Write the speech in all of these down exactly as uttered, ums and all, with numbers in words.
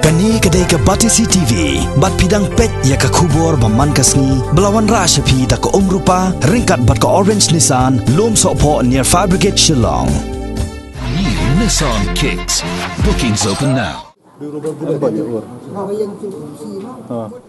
Kane ka dei ka Batesi T V, bad phi dang peit ïa ka khubor ba man ka sngi, ba la wanrah sha phi da ka Umrupa, ryngkat bad ka Orange Nissan, Lumsohphoh near Fire Brigade Shillong. New Nissan Kicks. Bookings open now.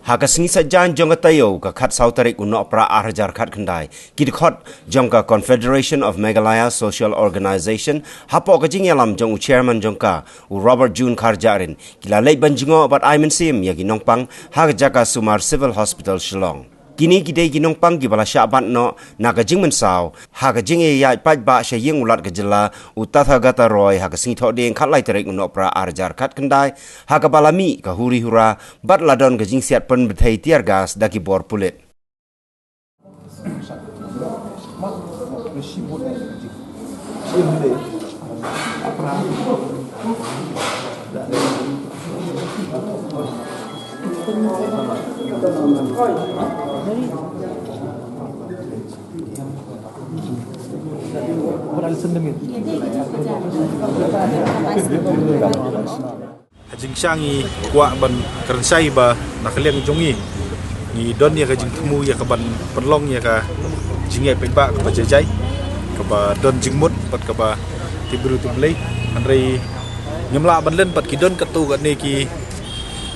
Ha ka sngi Saitjaiñ jong ka taïew, ka khatsaw tarik u Nohprah ar hajar khatkhyndai, ki dkhot jong ka Confederation of Meghalaya Social Organisation, hapoh ka jingïalam jong u chairman jong ka, u Robert June Kharjahrin, ki la leit ban jngoh bad ai mynsiem ïa ki nongpang ha ka jaka sumar Civil Hospital Shillong. Kine ki dei ki nongpang kiba la shah bat noh na ka jingmynsaw ha ka jingïaid paidbah sha ïing u Lat ka jylla, u Tathagata Roy, ha ka sngi Thohdieng khatlai tarik u Nohprah ar hajar khatkhyndai, ha kaba la mih ka huri hura bad la don ka jingsiat pynbthei tear gas da ki bor pulit. Ha jingshisha ngi kwah ban kren shai ba na ka liang jong ngi, ngi don ïa ka jingthmu ïa ka ban pynlong ïa ka jingïaid paidbah kaba jai jai, kaba don jingmut bad kaba tip briew tip Blei. Hynrei ngim lah ban len bad ki don katto katne ki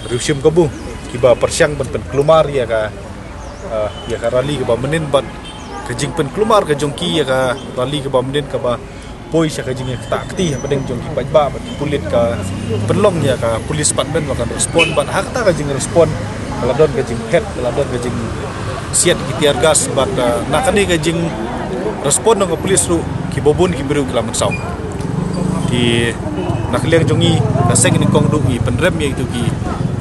riewshim kabu kiba pyrshang ban pynkulmar ïa ka, ah, ïa ka rally kaba mynnin, bad ka jingpynkulmar ka jong ki ïa ka rally kaba mynnin kaba poi sha ka jingïaktah kti hapdeng jong ki paidbah bad ki pulit, ka pynlong ïa ka police department ba kan respond, bad ha kata ka jingrespond ka la don ka jingphet, ka la don ka jingsiat ki tear gas, bad, ah, na kane ka jingrespond jong ka police ruh kiba bun ki briew ki la mynsaw. Te na ka liang jong ngi, ka seng nyngkong ruh ngi pynrem ïa kito ki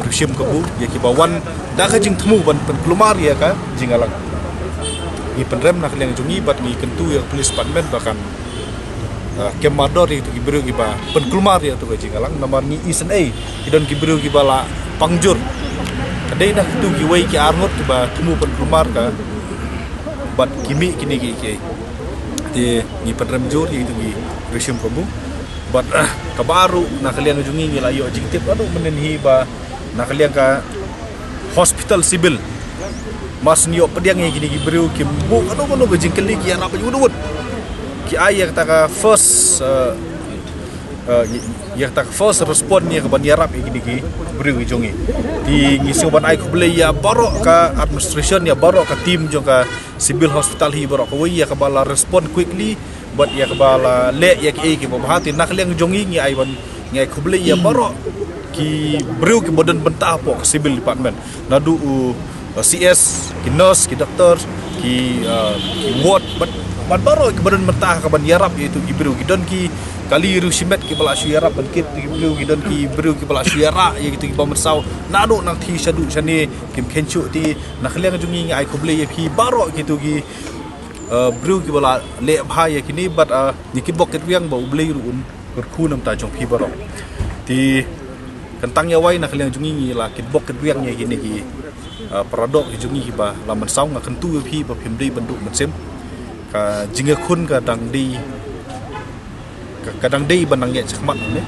riewshim kabu, ïa kiba wan da ka jingthmu ban pynkulmar ïa ka jingïalang. Ngi pynrem na ka liang jong ngi bad ngi kyntu ïa ka police department ba kan, ah, kem mardor ïa kito ki briew kiba pynkulmar ïa kato ka jingïalang, namar ngi isynei ki don ki briew kiba la pang jur. Ka dei na kito kiwei ki arngut kiba thmu pynkulmar ka, bad ki mih kine kiei kiei. Te ngi pynrem jur ïa kito ki riewshim kabu. Bad, ah, kaba ar ruh na ka liang jong ngi ngi la ïoh jingtip naduh mynnin hi ba na ka liang ka hospital civil, mar shu ïoh pdiang ïa kine ki briew kim buh kano kano ka jingkylli, ki ïarap ïa u dawut. Ki ai ïa kata ka first, eh, eh, ïa kata ka first respond ïa ka ban ïarap ïa kine ki briew ki jong ngi. Te ngi sngew ban ai khublei ïa baroh ka administration, ïa baroh ka team jong ka civil hospital hi baroh kawei, ïa kaba la respond quickly bad ïa kaba la leh ïa kiei kiba bha. Te na ka liang jong ngi ngi ai ban, ngi ai khublei ïa baroh ki briew kiba don bynta hapoh ka civil department, naduh u, uh, C S, ki nurse, ki doctor, ki, uh, ki ward, bad, bad baroh kiba don bynta ha ka ban ïarap ïa kito ki briew. Ki don ki kali riewshimet kiba la shu ïarap ban kit ïa ki briew, ki don ki briew kiba la shu ïarap ïa kito kiba mynsaw naduh nangthie shaduh shane, kim kheiñ shuh. Te na ka liang jong ngi ngi ai khublei ïa phi baroh kito ki, uh, briew kiba la leh bha ïa kine, bad, uh, ngi kitbok kitrwiang ba U Blei ruh un kyrkhu na ka bynta jong phi baroh. Te kan tang ïa wei, na ka liang jong ngi ngi la kitbok kitrwiang ïa kine ki, uh, para doh ki jong ngi kiba la mynsaw. Nga kyntu ïa phi ba phim dei ban duh mynsiem, ka jingïakhun ka dang dei, ka, ka dang dei ban nang ïaid shakhmat ne.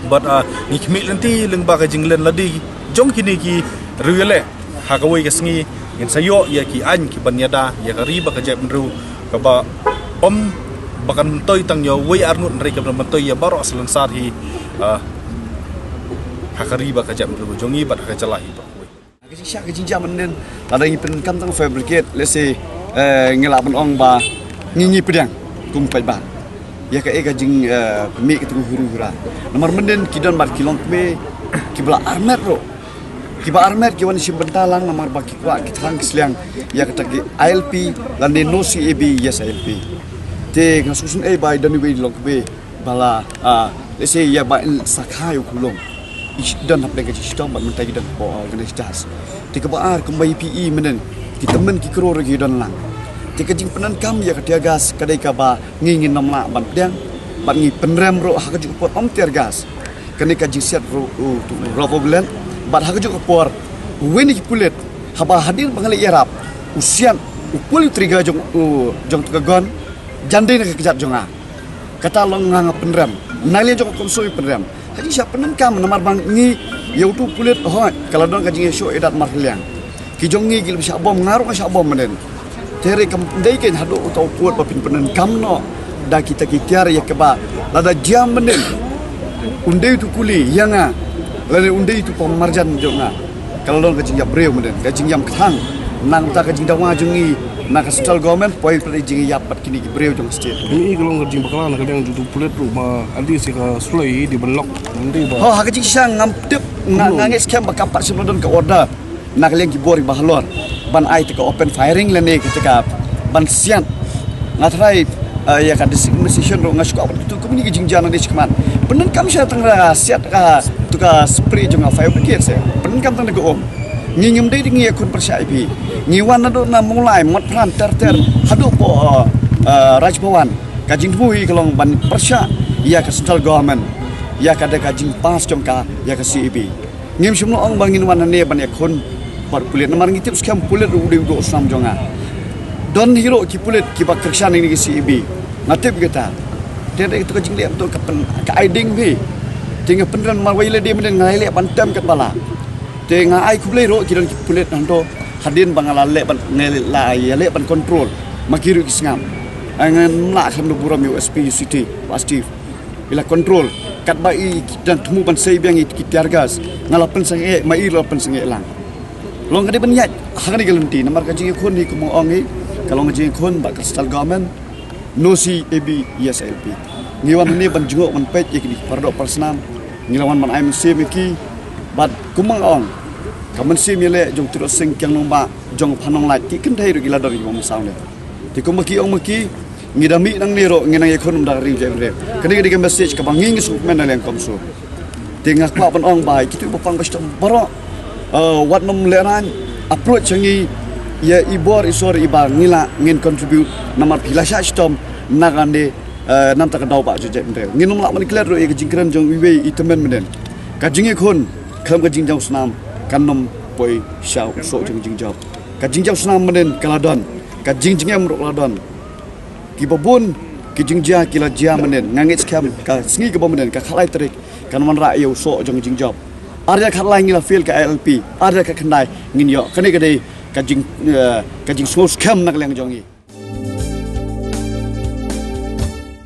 Bad, ah, ngi khmih lynti lyngba ka jinglen lade jong kine ki riewïaleh. Ha kawei ka sngi ngin sa ïoh ïa ki aiñ ki ban ïada ïa ka ri bad ka jaitbynriew, kaba ym ba kan myntoi tang ïa uwei arngut, hynrei ka ban myntoi ïa baroh salonsar hi, ah, ha ka ri bad ka jaitbynriew jong ngi bad ha ka jylla hi baroh kawei. Ka jingshisha ka jingjia mynnin, lada ngi pyndonkam tang fire brigade, let's say, eh, ngi lah ban ong ba ngi, ngi pdiang kum paidbah ïa kaei ka jing, eh, pynmih kata ka huri hura. Namar mynnin ki don bad ki longkmie kiba la armet ruh, kiba armet ki wan shim bynta lang namar ba ki kwah ki thrang ki sliang ïa kata ka I L P lane no C A B, yes I L P. Te nga sngewsynei ba i don iwei i longkmie ba la, ah, let's say, ïa ba in sa kha ïa u khunlung. I don hapdeng ka jingshitom bad mynta ki don hapoh, ah, organized jazz. Te kaba ar, kumba ïa phi i mynnin, ki tymmen ki kror ki don lang. Te ka jingpyndonkam ïa ka tear gas ka dei kaba ngi, ngin ym lah ban pdiang bad ngi pynrem ruh ha kajuh ka por ym tear gas. Kane ka jingsiat ruh u, u rubber bullet, bad ha kajuh ka por uwei na ki pulit, haba hadien ba nga leit ïarap, u siat, u pull u trigger jong, u, jong tu ka gun, jan dei na ka kjat jong nga. Kata long nga, nga pynrem. Na liang jong ka CoMSO i pynrem. Ha jingshisha pyndonkam namar ba ngi, Ïa utu u pulit hoi, ka la don ka jingïashoh ïadat markylliang. Ki jong ngi ki la shah bom, nga ruh nga shah bom mynnin. Te re kam dei kein haduh uta u pud ba phin pyndonkam noh da kita ki tiar ïa kaba lada jia mynnin, un dei utu u kuli ïa nga, lane un dei utu u pynmarjan jong nga. Ka la don ka jingïap briew mynnin, ka jingïam kthang. Na ka bynta ka jingdawa jong ngi na ka central government, poi peit jingïap bad kine ki briew jong state. Kine ki long ka jingbakla na ka liang jong utu u pulit ruh ba at least ïa ka suloi hi dei ban lok. Nang dei ba. Ho, ha ka jingshisha ngam tip, nga, nga ngeit skhem ba ka pat shym la don ka order na ka liang ki bor ba halor ban ai te ka open firing lane ka te ka ban siat. Nga tharai, eh, ïa ka designation ruh nga shu kwah ban kyntu kumne ka jingjia na dei shikmat. Pyndonkam sha tang ra siat ka tu ka spray jong nga fire brigade se. Pyndonkam tang da ka um. Ngi ngim dei ngi ïakhun pyrshah ïa phi. Ngi wan naduh na Mawlai, Motphran, ter ter haduh hapoh, eh, Raj Bhavan. Ka jingthmu hi ka long ban pyrshah ïa ka central government, ïa ka da ka jingpass jong ka ïa ka C A B. Ngim shym la ong ba ngin wan hangne ban ïakhun bad pulit, namar ngi tip skhem pulit ruh u dei u doh snam jong nga. Don hi ruh ki pulit kiba kyrshan ïa kane ka C A B. Nga tip kita. Te dei tu ka jingleh tu ka pyn, ka ai ding phi. Te nga pynran marwei lade mynnin nga leh ban tem katba lah. Te nga ai khublei ruh ki don ki pulit hangto hadien ba nga la leh ban, nga la ïaleh ban control ma ki ruh ki sngap. Ai ngan lah khlem da burom ïa u S P ïa u city, Bah Steve. I la control katba i dang thmu ban sei biang ïa ki tear gas. Nga la pynsangeh, ma i ruh la pynsangeh lang. Long ka dei ban ïaid ha kane ka lynti, namar ka jingïakhun hi kum nga ong hi ka long ka jingïakhun bad ka central government. No C A B, yes I L P. Ngi wan hangne ban jngoh ban peit ïa kine para doh para snam. Ngi la wan ban ai mynsiem ïa ki. Bad kum nga ong, ka mynsiem ïaleh jong u Tirot Sing Kiang Nangbah, jong u Phan Nonglait, ki kynthei ruh ki la don kiba mynsaw ne. Te kumba ki ong ma ki, ngi da mih nangne ruh ngi nang ïakhun ym da ka ri jaitbynriew. Kane ka dei ka message kaba ngi ngi sngewkmen na liang CoMSO. Te nga kwah ban ong ba ïa kito kiba pang ba shitom baroh, eh, wat nym lehraiñ, approach ïa ngi, ïa i bor i sor iba ngi lah ngin contribute, namar phi la shah shitom na kane, eh, na ka bynta ka daw ba jong jaitbynriew. Ngin nym lah ban klet ruh ïa ka jingkren jong iwei i tymmen mynnin. Ka jingïakhun khlem ka jingjaw snam kan nym poi sha u soh jong ka jingjop. Ka jingjaw snam mynnin ka la don, ka jingjngem ruh ka la don. Kiba bun ki jingjia ki la jia mynnin, nga ngeit skhem ka sngi kaba mynnin, ka khatlai tarik, kan wanrah ïa u soh jong ka jingjop. Ar hajar khatlai ngi la fail ka I L P, ar hajar khatkhyndai ngin ïoh. Kane ka dei ka jing, eh, ka jingsngew skhem na ka liang jong ngi.